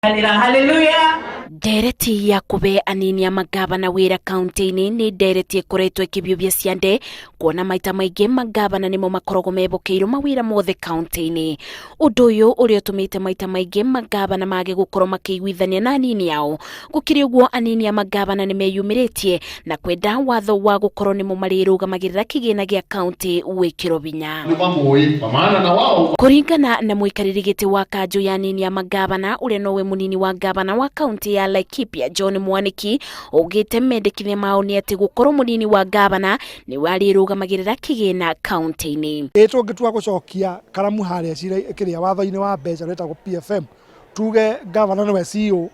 Haleluya. Ndereti ya kũbe anini a mangavana wĩra kaunti-inĩ nĩ ndereti ĩkoretwo ĩkĩbiũbia ciande kuona maita maingĩ mangavana nĩmo makoragwo mebokeirwo mawĩra mothe kaunti-inĩ. Ũndũ ũyũ ũrĩa ũtũmĩte maita maingĩ mangavana mage gũkorwo makĩiguithania na anini ao. Gũkĩrĩ ũguo anini a mangavana nĩ meyumĩrĩtie na kwenda watho wa gũkorwo nĩmo marĩrũgamagĩrĩra kĩgĩna gĩa kaunti wĩkĩrwo binya. Nĩmamũĩ kwa maana na wao. Kũringana na mũikarĩri gĩtĩ wa kanjũ ya anini a mangavana ũrĩa nowe mũnini wa ngavana wa kaunti ya Laikipia John Mwaniki augĩte mendekithia mao nĩ atĩ gũkorwo mũnini wa ngavana nĩwe arĩrũgamagĩrĩra kĩgĩna kaunti-inĩ. Ĩ tũngĩtua gũcokia karamu harĩa cira kĩrĩa watho-inĩ wa mbeca ũrĩa wĩtagwo PFM tuge ngavana nĩwe CEO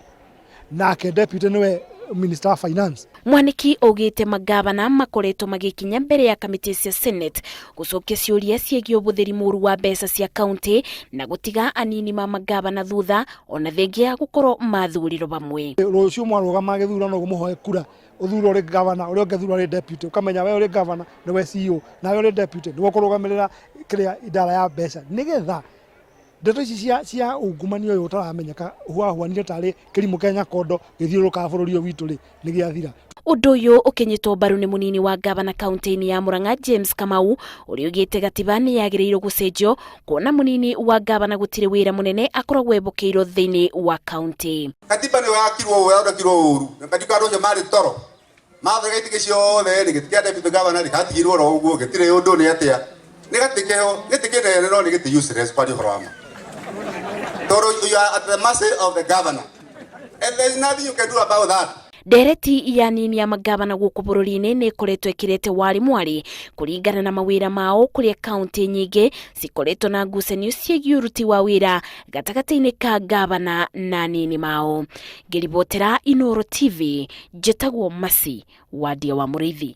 nake deputy nĩwe minister of finance. Mwaniki augĩte mangavana makoretwo magĩkinya mbere ya kamĩtĩ cia Senate gũcokia ciũria ciĩgiĩ ũbũthĩri mũru wa mbeca cia kaunti na gũtiga anini ma mangavana thutha ona thengia ya gũkorwo mathurirwo bamwe. Rũciũ mwarũgama gĩthurano ũguo mũhoe kura ũthurwo ũrĩ gavana ũrĩa ũngĩ athurwo arĩ deputy ũkamenya we ũrĩ gavana nĩwe CEO nawe ũrĩ deputy nĩwe ũkũrũgamĩrĩra kĩrĩa idara ya mbeca nĩgetha ndeto ici cia cia ungumania ũyũ ũtaramenyeka wahuanire tarĩ kĩrimũ kĩa nyakondo gĩthiũrũrũkaga bũrũri ũyũ witũ rĩ nĩ gĩathira. Ũndũ ũyũ ũkĩnyitwo mbaru nĩ mũnini wa gavana kaunti-inĩ ya Murang'a James Kamau ũrĩa ugĩte gatiba nĩ yagĩrĩirwo gũcenjio kuona mũnini wa gavana gũtirĩ wĩra mũnene akoragwo ebokeirwo thĩinĩ wa kaunti. Katiba nĩyo yakirwo ũũ yathondekirwo ũru na katiba andũ acio marĩ toro mathondeka itĩ ciothe rĩ gĩtĩ kĩa deputy governor rĩ gatigirwo oro ũguo gĩtirĩ ũndũ nĩ atĩa nĩ gatĩ keho gĩtĩ kĩnene no nĩ gĩtĩ useless kwaria ũhoro wa ma tondũ you are at the mercy of the governor and there is nothing you can do about that. Ndereti ya nini ya magavana gũkũ bũrũri-inĩ nĩ ĩkoretwo ĩkĩrete wari mwari kũringana na mawĩra mao kũrĩa kaunti nyingĩ cikoretwo na ngucanio ciĩgiĩ ũruti wa wĩra gatagatĩ-inĩ ka gavana na anini mao. Ngĩribotera Inooro TV, njĩtagwo Mercy Wandia wa Mũrĩithi.